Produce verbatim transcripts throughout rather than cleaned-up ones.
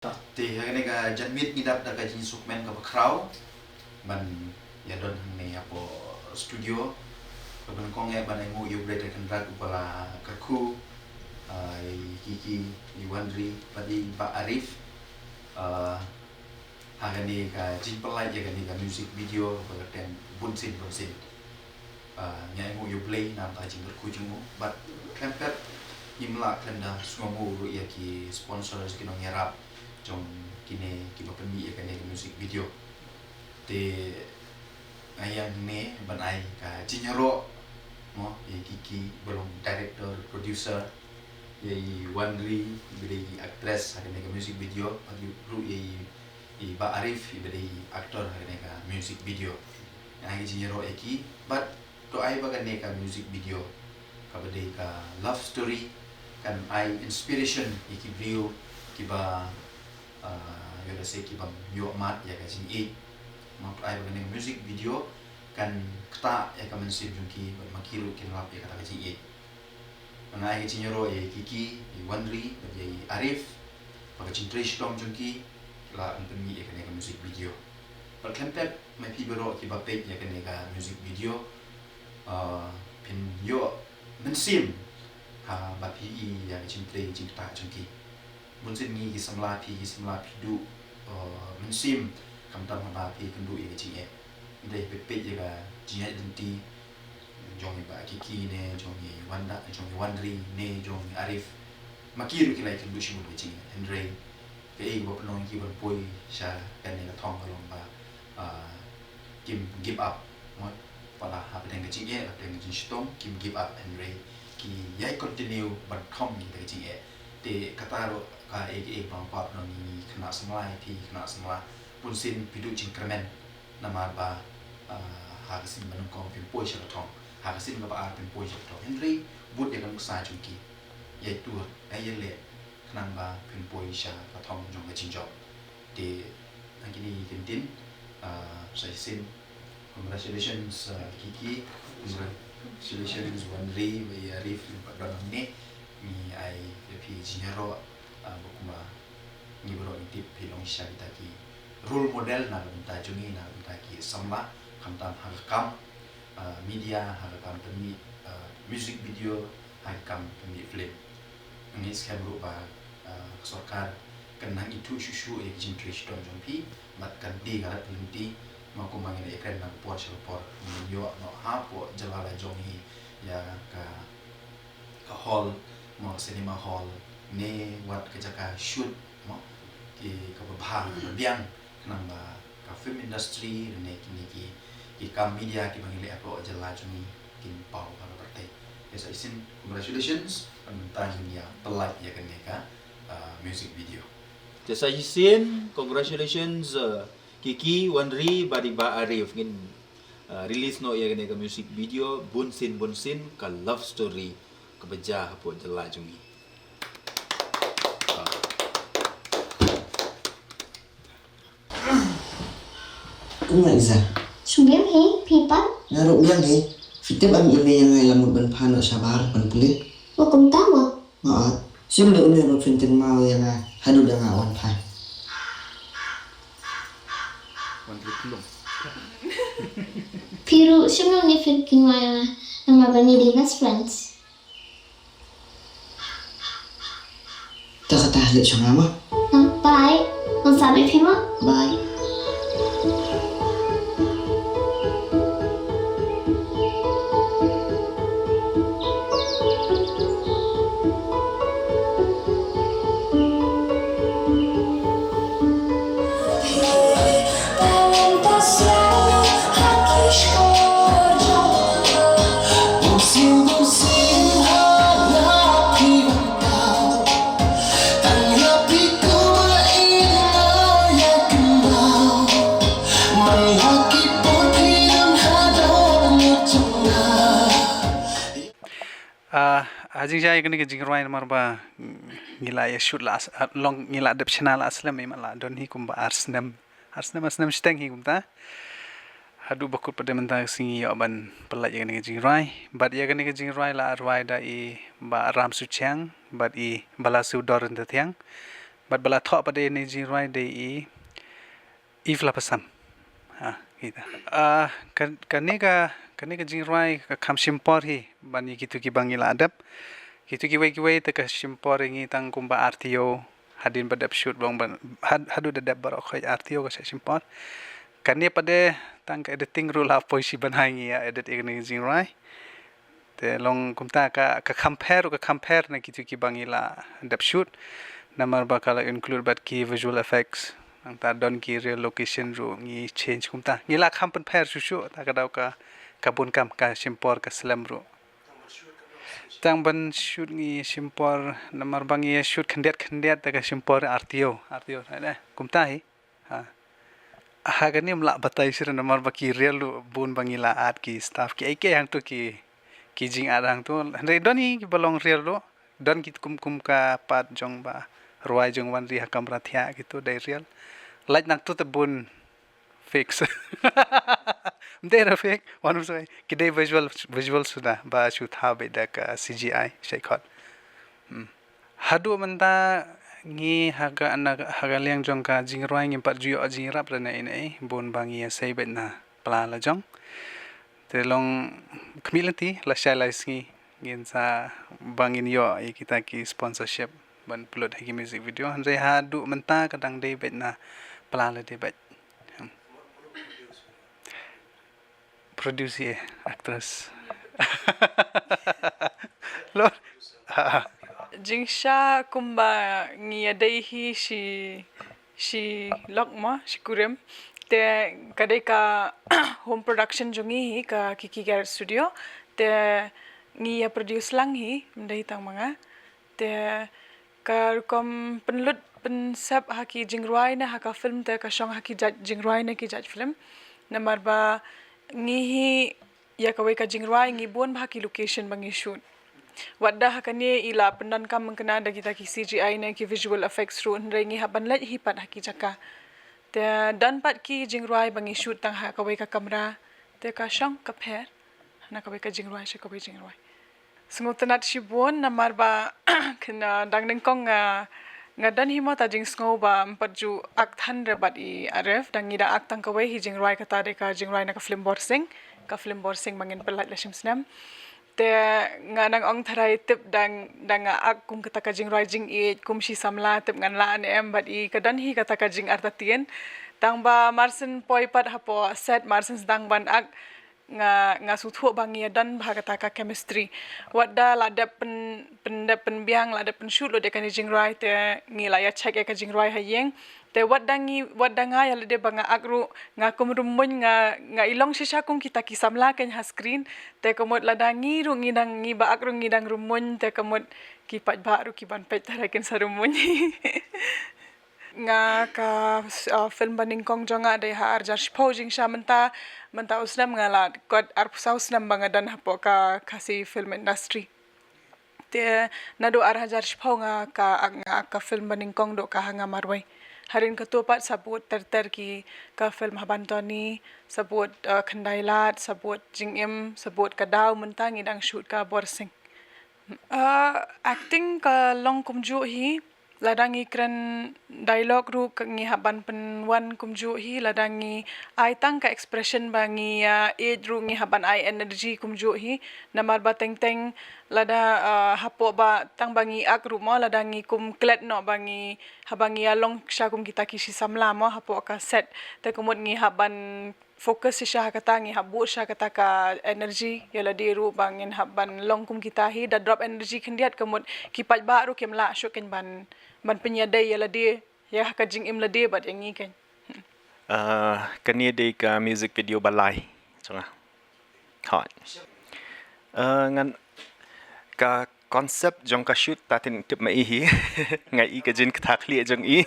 Te ha kane ka janmiet ngi dap da ka jingsngewkmen kaba khraw ban ïa don hangne hapoh studio. Kaba nyngkong eh ban ai nguh ïa U Blei Trai Kynrad uba la kyrkhu, ah, ïa i Kiki, i Wanri bad i Bah Arif, ah, ha kane ka jingpynlait ïa kane ka music video kaba kyrteng Bunsien Bunsien. Ah, ngi ai nguh ïa U Blei namar ka jingkyrkhu jong u bad khlem pep ngim lah khlem da sngewnguh ruh ïa ki sponsors, ki nongïarap jong kine kiba pynmih ïa kane ka music video. Te nga ïeng hangne ban ai ka jingïaroh mo ïa i Kiki ba long director, producer, ïa i Wanri iba dei i actress ha kane ka music video, bad ruh ïa i, i Bah Arif iba dei i actor ha kane ka music video. Nga ai ka jingïaroh ïa ki bad to ai ba kane ka music video kaba dei ka love story kan ai inspiration ïa ki briew kiba, ah, ïoh lehse ki bym ïoh mad ïa ka jingïeit. Namar to ai ba kane ka music video kan ktah ïa ka mynsiem jong ki bad ma ki ruh kin lap ïa kata ka jingïeit. Nga ai ka jingïaroh ïa i Kiki, i Wanri bad ïa i Arif ba ka jingtrei shitom jong ki ki lah ban pynmih ïa kane ka music video. Bad khlem pep ma phi baroh kiba peit ïa kane ka music video, ah, phin ïoh mynsiem haba phi i ïa ka jingtrei jingktah jong ki. Bunsien ngi ki samla, phi ki samla phi duh, uh, mynsiem khamtam haba phi kynduh ïa ka jingeh. Hynrei phi peit ïa ka jingïaid lynti jong i Bah Kiki ne jong i Wanda, jong i Wanri ne jong i Arif, ma ki ruh ki la ïakynduh shibun ka jingeh. Hynrei kaei kaba pynlong ïa ki ban poi sha kane ka thong ka long ba, ah, kim give up, mo. Wat la hapdeng ka jingeh, hapdeng ka jingshitom, kim give up, hynrei ki ïai continue ban kham ïa ka jingeh. Te kata ruh kaei kaei ba nga kwah ban ong ïa ngi khynnah samla, ïa phi khynnah samla, bunsien phi duh jingkyrmen namar ba, ah, ha ka sien ba nyngkong phin poi sha ka thong, ha ka sien kaba ar phin poi sha ka thong, hynrei bud ïa ka nuksa jong ki, ïai tur, ïai ïaleh khnang ba phin poi sha ka thong jong ka jingjop. Te na kine ki kyntien, ah, sa shisien, congratulations, ah, Kiki, congratulations Wanri, bad ïa Arif, bad don hangne. Ngi ai ïa phi jingïaroh, ah, ba kumba ngi baroh ngi tip phi long shisha kita ki role model na ka bynta jong ngi, na ka bynta ki samla, khamtam ha ka kam, ah, media, ha ka kam pynmih, ah, music video, ha ka kam pynmih film. Ngi skhem ruh ba, ah, ka sorkar kan nang ithuh shuh shuh ïa ka jingtrei shitom jong phi bad kan die ka lad ka lynti, ma kumba ngi la ïakren na ka por sha ka por, ngin ïoh noh hapoh jylla la jong ngi ïa ka, ka hall, mo, cinema hall ne wat ka jaka shoot, mo, ki kaba bha, kaba biang, khnang ba ka film industry ne kine ki, ki kam media kiba ngi leh hapoh jylla jong ngi kin paw ha ka pyrthei. Te sa shisien, congratulations, bad mynta ngin ïa pynlait ïa kane ka, ah, music video. Te sa shisien, congratulations, uh, Kiki, Wanri bad i Bah Arif, ngin, uh, release noh ïa kane ka music video, Bunsien Bunsien, ka love story kaba jia hapoh jylla jong ngi. Kumno Iza? Shu biang hi, phi pat? Nga ruh biang hi. Phi tip em ine ïa nga i la mut ban phah noh shabar ban pule. Mo kumta mo? Nga ot. Shim da une ruh phin kynmaw ïa nga haduh da nga wan phah. Phi ruh shim da une phin kynmaw ïa nga. Namar ba ngi dei best friends. To kata leit shong mo. Bye. Wan sah bad phi mo. Bye. Ah, ha jingjia ïa kane ka jingrwai namar ba, mm, ngi la ïa shoot la as-, ah, long ngi la dep shna la slem, i ma la don hi kumba ar snem, ar snem, ar snem shiteng hi kumta. Haduh ba kut pat de mynta ka sngi ïoh ban pynlait ïa kane ka jingrwai. Bad ïa kane ka jingrwai la rwai da i Bah Ram Suchiang bad i Bah Lasu Dorin Tathiang. Bad ba la thoh pat ïa kane ka jingrwai dei i Eve Lapasam. Ha, kita. Ah, ka, kane ka, kane ka jingrwai ka kham shim por hi ban ïa kito kiba ngi la dep. Kito kiwei kiwei te ka shim por ïa ngi tang kumba ar taïew hadien ba dep shoot ba long ban, had, haduh da dep baroh khoit ar taïew ka shah shim por. Kane pat de tang ka editing ruh la poi shi bnai ngi ïa edit ïa kane ka jingrwai. Te long kumta ka, ka kham pher, ka kham pher na kito kiba ngi la dep shoot. Namar ba ka la include bad ki visual effects. Nangta don ki real location ruh ngi change kumta. Ngi la kham pynpher shuh shuh, ta ka daw ka, ka bun kam ka shim por ka slem ruh. Tang ban shoot ngi shim por, namar ba ngi shoot khyndiat khyndiat ta ka shim por ar taïew, ar taïew, eh, kumta hi. Ha. Ha kane ym lah batai shuh namar ba ki real ruh bun ba ngi la add ki staff ki ei ki ei hangto ki, ki jingad hangto. Hynrei don hi kiba long real ruh. Don ki kum kum ka pat jong ba rwai jong Wanri ha kamra thiah kito dei real. Lait nangto te bun fake. Ym dei ruh fake, wan ym soi. Ki dei visual, visual suda ba shu thaw beit da ka C G I shait khot. Hmm. Haduh mynta ngi ha ka, na, ha ka liang jong ka jingrwai ngim pat ju ïoh jingïarap da na ei na ei, bun ba ngi ïasei beit na pla la jong. Te long khmih lynti, lashai lai sngi ngin sa ba ngin ïoh ïa kita ki sponsorship ban pynlut ha ki music video. Hynrei haduh mynta ka dang dei beit na pla lade beit. Hmm. Produce, actress. Lor. Ha, ha. Jingshisha kumba ngi ïadei hi shi, shi lok mo, shi kurim. Te ka dei ka home production jong ngi hi ka Kiki Garage Studio. Te ngi ïa produce lang hi, ym dei tang ma nga. Te ka rukom pynlut pynsep ha ki jingrwai ne ha ka film te ka shong ha ki jait jingrwai ne ki jait film. Namar ba ngi hi ïa kawei ka jingrwai ngi bun bha ki location ba ngi shoot. Wat da ha kane i la pyndonkam mynta da kita ki C G I ne ki visual effects ruh hynrei ngi hap ban leit hi pat ha ki jaka. Te don pat ki jingrwai ba ngi shoot tang ha kawei ka kamra. Te ka shong ka pher. Na kawei ka jingrwai sha kawei jingrwai. Sngewtynnat shibun namar ba kane dang nyngkong nga, nga don hi mo ta jingsngew ba ym pat ju act than re bad i Arif, dang ngi da act tang kawei hi jingrwai kata dei ka jingrwai na ka film Borsing, ka film Borsing ba ngin pynlait la shim snem. Te nga nang ong tharai tip dang, dang nga act kum kata ka jingrwai jingïeit kum shi samla tip ngan lah ne em bad i ka don hi kata ka jingartatien. Tang ba marsien poi pat hapoh set marsien sdang ban act nga, nga sngewthuh ba ngi ïa don bha kata ka chemistry. Wat da la dep pyn, pyndep pynbiang, la dep pynshoot lut ïa kane jingrwai te ngi la ïa check ïa ka jingrwai ha ïing. Te wat da ngi, wat da nga ïa lade ba nga act ruh, nga kum rymmuiñ nga, nga i long shisha kum kita ki samla kein ha screen. Te ka mut lada ngi ruh ngi dang ngi ba act ruh ngi dang rymmuiñ, te ka mut ki paidbah ruh ki ban peit tharai kin sa rymmuiñ. Nga ka, uh, film ba nyngkong jong nga dei ha ar hajar shiphew jingshisha mynta, mynta u snem nga la kot arphew saw snem ba nga don hapoh ka Khasi film industry. Te naduh ar hajar shiphew nga ka, nga ka film ba nyngkong duh ka Ha Nga Marwei. Hadien kato pat sabut ter ter ki ka film Haban Tony, sabut, uh, Khyndai Lad, sabut Jingim, sabut Ka Daw mynta ngi dang shoot ka Borsing. Uh, acting ka long kumjuh hi, lada ngi kren dialogue ruh ka ngi hap ban pynwan kumjuh hi, lada ngi ai tang ka expression ba ngi, uh, ïeit ruh ngi hap ban ai energy kumjuh hi. Namar ba teng teng lada, uh, hapoh ba tang ba ngi act ruh mo lada ngi kum klet noh ba ngi haba ngi ïa long sha kum kita ki shi samla mo hapoh ka set. Te ka mut ngi hap ban focus shisha ha kata ngi hap buh shisha kata ka energy ïa lade ruh ba ngin hap ban long kum kita hi da drop energy khyndiat ka mut ki paidbah ruh kim lah shuh kein ban, ban pynïadei ïa lade ïa ka jingim lade bad ïa ngi kein. Ah, kane dei ka music video ba lai jong nga. Hooid. Ah, ngan ka concept jong ka shoot ta tip ma i hi. Nga i ka jingkthah khlieh jong i.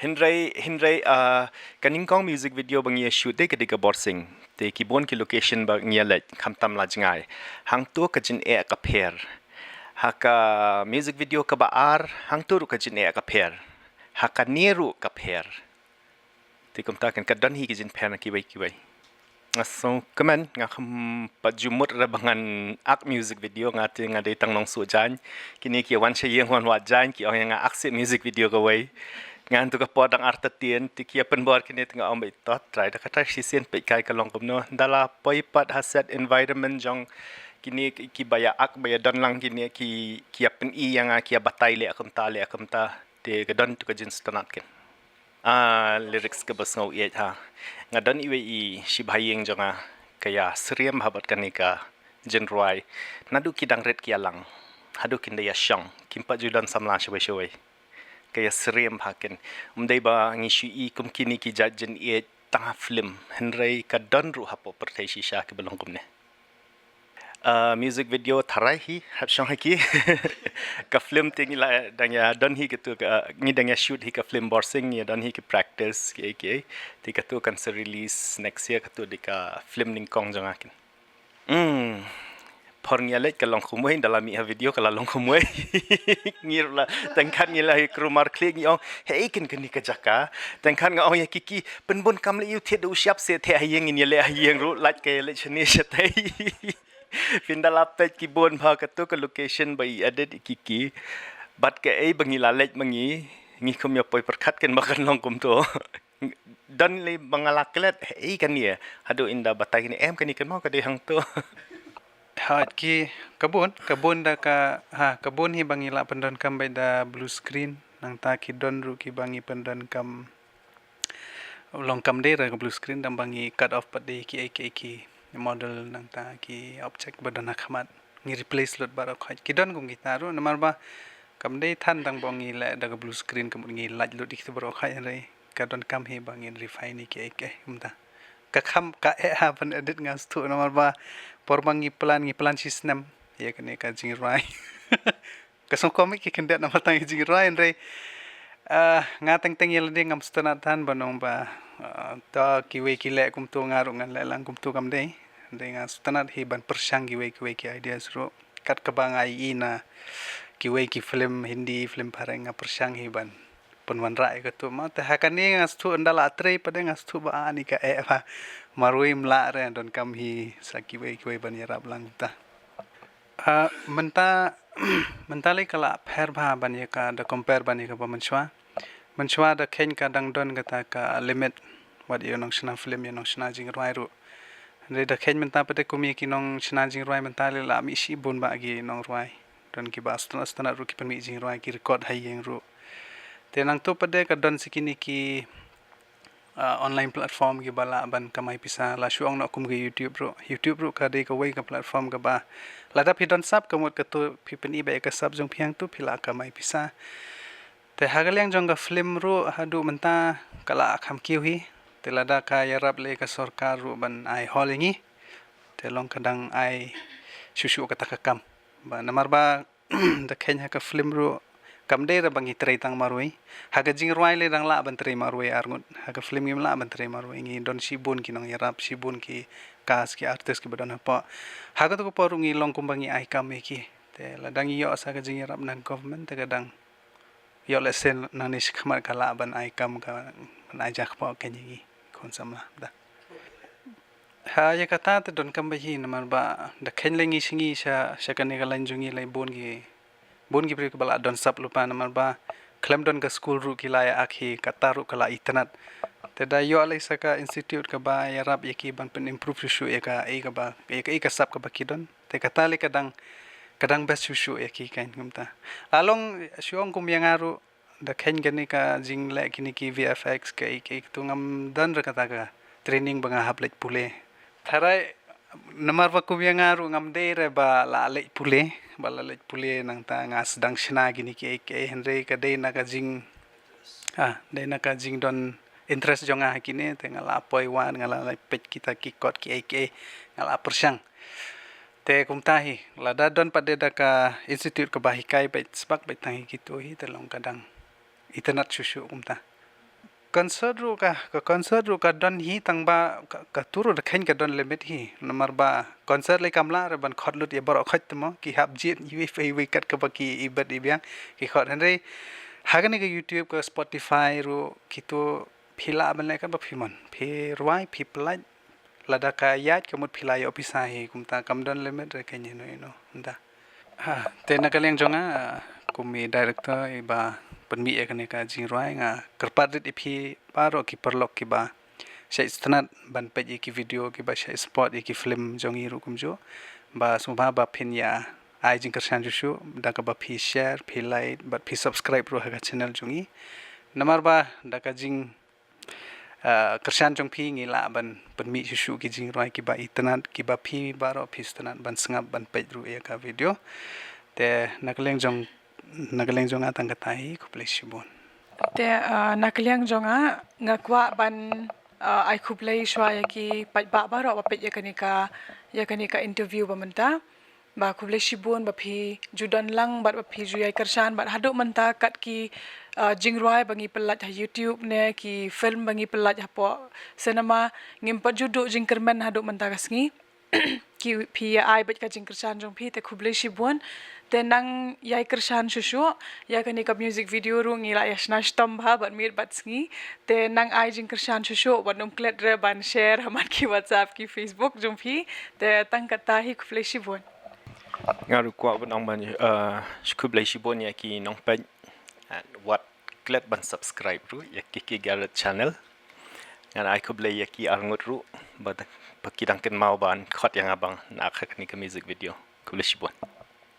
Hynrei, hynrei, ah, ka nyngkong music video ba ngi ïa shoot dei ka dei ka Borsing. Te ki bun ki location ba ngi ïa leit khamtam la jngai. Hangto ka jingeh ka pher. Ha ka music video kaba ar, hangto ruh ka jingeh ka pher. Ha kane ruh ka pher. Te kumta kan ka don hi ka jingpher na kiwei kiwei. Nga sngewkmen, nga kham pat ju mut re ba ngan ak music video, nga te nga dei tang nongsuh jaiñ. Kine ki wan sha ïing wan wad jaiñ ki ong ïa nga ak sih music video kawei. Nga hangtu ka por dang artatien, te ki ïa pynbor kine te nga ong ba ito trai da ka trai shisien peit kai ka long kumno. Da la poi pat ha set environment jong kine ki, ki ba ïa ak ba ïa don lang kine ki, ki ïa pyni ïa nga ki ïa batai leh kumta leh kumta. Te ka don tu ka jingsngewtynnat ken. Ah, lyrics kaba sngew ïeit ha. Nga don iwei i shibha ïing jong nga ka ïa syriem ha bad kane ka jingrwai. Naduh ki dang rit ki ïa lang. Haduh kin da ïa shong. Kim pat ju don samla shawei shawei. Ka ïa syriem ha ken. Um dei ba ngi shu i kum kine ki jait jingïeit tang ha film. Hynrei ka don ruh hapoh pyrthei shisha kiba long kumne. Uh, music video tharai hi hap shong ha ki. Ka film te ngi la dang ïa don hi katu ka, ngi dang ïa shoot hi ka film Borsing, ngi ïa don hi ki practice ki ki. Te katu kan sa release next year, katu dei ka film nyngkong jong nga ken. Hmm. Por ngi ïa leit ka long kumwei, da la mih ha video ka la long kumwei. Ngi ruh la tang khat ngi la hi crew mar khlieh ngi ong, hei ken kane ka jaka. Tang khat nga ong ïa ki ki, pynbun kam leh ïa u thied da u shyiap seh, te ha ïing ngin ïa leh ha ïing ruh, lait ka ïa leit shane shatei. Phin da la peit ki bun bha katu ka location ba i edit i ki ki. Bad kaei ba ngi la leit ma ngi, ngi kham ïa poi pyrkhat ken ba kan long kumto. Don lei ba nga la klet, hei kane. Haduh in da batai kane, em kane kan mo ka dei hangto. Hooid ki, ka bun, ka bun da ka, ha, ka bun hi ba ngi la pyndonkam beit da blue screen, nangta ki don ruh ki ba ngi pyndonkam long kam dei re ka blue screen, dang ba ngi cut off pat dei ki ei ki ei ki model nangta ki object ba don ha khmat. Ngi replace lut baroh khoit. Ki don kum kita ruh, namar ba kam dei than dang ba ngi leh da ka blue screen, ka mut ngi lait lut ïa kita baroh khoit, hynrei ka donkam hi ba ngin refine ïa ki ei ki ei kumta. Ka kham ka eh ha ban edit nga sngewthuh, namar ba por ba ngi plan, ngi plan shi snem ïa kane ka jingrwai. Ka sngewkhia ki khyndiat namar tang ïa jingrwai, hynrei, ah, nga teng teng ïa lade ngam sngewtynnat than ban ong ba, ah, to kiwei ki leh kumto nga ruh ngan leh lang kumto, kam dei. Hynrei nga sngewtynnat hi ban pyrshang kiwei kiwei ki ideas ruh. Kat kaba nga ïohi na kiwei ki film Hindi, film phareng, nga pyrshang hi ban pynwanrah ïa katu. Ma te ha kane nga sngewthuh ynda la trei pat de nga sngewthuh ba ani ka eh ba marwei ym lah re, donkam hi sa kiwei kiwei ban ïarap lang kumta. Ah, mynta, mynta lei ka la pher bha ban ïa ka da compare ban ïa kaba mynshuwa. Mynshuwa da kheiñ ka dang don kata ka limit wat ïa u nongshna film, ïa u nongshna jingrwai ruh. Hynrei da kheiñ mynta pat de kum ïa ki nongshna jingrwai mynta lei la mih shibun bah ki nongrwai. Don kiba sngewtynnat sngewtynnat ruh ki pynmih jingrwai, ki record ha ïing ruh. Te nangta pat de ka don sa kine ki, ah, online platform kiba lah ban kamai pisa, la shu ong noh kum ka YouTube ruh. YouTube ruh ka dei kawei ka platform kaba lada phi don sap, ka mut katu phi pyni beit ïa ka sap jong phi, hangtu phi lah kamai pisa. Te ha ka liang jong ka film ruh haduh mynta ka la kham kiew hi. Te lada ka ïarap lei ka sorkar ruh ban ai hall ïa ngi, te long ka dang ai shuh shuh kata ka kam. Ba namar ba da kheiñ ha ka film ruh kam dei re ba ngi trei tang marwei. Ha ka jingrwai lei dang lah ban trei marwei arngut. Ha ka film ngim lah ban trei marwei. Ngi don shibun ki nongïarap, shibun ki cast, ki artist kiba don hapoh. Ha katu ka por ruh ngi long kumba ngi ai kam ïa ki. Te lada ngi ïoh sa ka jingïarap na ka government te ka dang ïoh lehse nangne shakhmat ka lah ban ai kam, ka ban ai jakpoh kein ïa ngi khun samla da. Ha ïa kata te donkam bha hi namar ba da kheiñ lei ngi sha ngi sha, sha kane ka lain jong ngi lei bun ki, bun ki briew kiba la don sap lypa namar ba khlem don ka skul ruh ki la ïa ak hi, kata ruh ka la itynnad. Te da ïoh lei sa ka institute kaba ïarap ïa ki ban pyn-improve shuh shuh ïa kaei kaba, ïa kaei ka sap kaba ki don. Te kata lei ka dang, ka dang best shuh shuh ïa ki kein kumta. La long shu ong kum ïa nga ruh, da kheiñ kane ka jingleh kine ki V F X kaei kaei, tu ngam don re kata ka training ba nga hap leit pule. Tharai namar ba kum ïa nga ruh ngam dei re ba la leit pule, ba la leit pule, nangta nga sdang shna kine kiei kiei, hynrei ka dei na ka jing, ah, dei na ka jingdon interest jong nga ha kine, te nga la poi wan, nga la leit peit kita ki kot kiei kiei, nga la pyrshang. Te kumta hi, lada don pat de da ka institute kaba hikai beit, sbak beit tang hi kitu hi, te long ka dang itynnad shuh shuh kumta. Concert ruh ka, ka concert ruh ka don hi, tang ba ka, katu ruh da kheiñ ka don limit hi. Namar ba concert lei kam lah re ban khot lut ïa baroh khoit te mo, ki hap jied iwei pa iwei kat kaba ki ibit ibiang ki khot, hynrei ha kane ka YouTube, ka Spotify ruh, kitu phi lah ban leh kat ba phi mon. Phi rwai, phi pynlait, Lada ka ïaid ka mut phi la ïoh pisa hi, kumta kam don limit re kane ïano ïano, nda. Ha, te na ka liang jong nga, kum i director iba pynmih ïa kane ka jingrwai, nga kyrpad rit ïa phi baroh ki paralok kiba shait sngewtynnat ban peit ïa ki video, kiba shait support ïa ki film jong ngi ruh kumjuh, ba sngewbha ba phin ïa ai jingkyrshan shuh shuh da kaba phi share, phi like bad phi subscribe ruh ha ka channel jong ngi. Namar ba da ka jing, ah, kyrshan jong phi ngi lah ban pynmih shuh shuh ki jingrwai kiba itynnat, kiba phi baroh phi sngewtynnat ban sngap ban peit ruh ïa ka video. Te na ka liang jong, na ka liang jong nga tang katta hi, khublei shibun. Te, ah, na ka liang jong nga, nga kwah ban, ah, ai khublei shuwa ïa ki paidbah baroh ba peit ïa kane ka, ïa kane ka interview ba mynta. Ba khublei shibun ba phi ju don lang bad ba phi ju ïai kyrshan bad haduh mynta kat ki, ah, jingrwai ba ngi pyllait ha YouTube ne ki film ba ngi pyllait hapoh cinema, ngim pat ju duh jingkyrmen haduh mynta ka sngi. Ki phi ïa ai bad ka jingkyrshan jong phi, te khublei shibun. Te nang ïai kyrshan shuh shuh, ïa kane ka music video ruh ngi la ïa shna shitom bha bad miet bad sngi. Te nang ai jingkyrshan shuh shuh, wat nym klet re ban share ha man ki WhatsApp ki Facebook jong phi. Te tang katta hi, khublei shibun. Nga ruh kwah ban ong ban, eh, khublei shibun ïa ki nongpeit. And wat klet ban subscribe ruh ïa ki, ki Garrett channel. Ngan ai khublei ïa ki arngut ruh ba, ba ki dang kynmaw ban khot ïa nga ban act ha kane ka music video. Khublei shibun.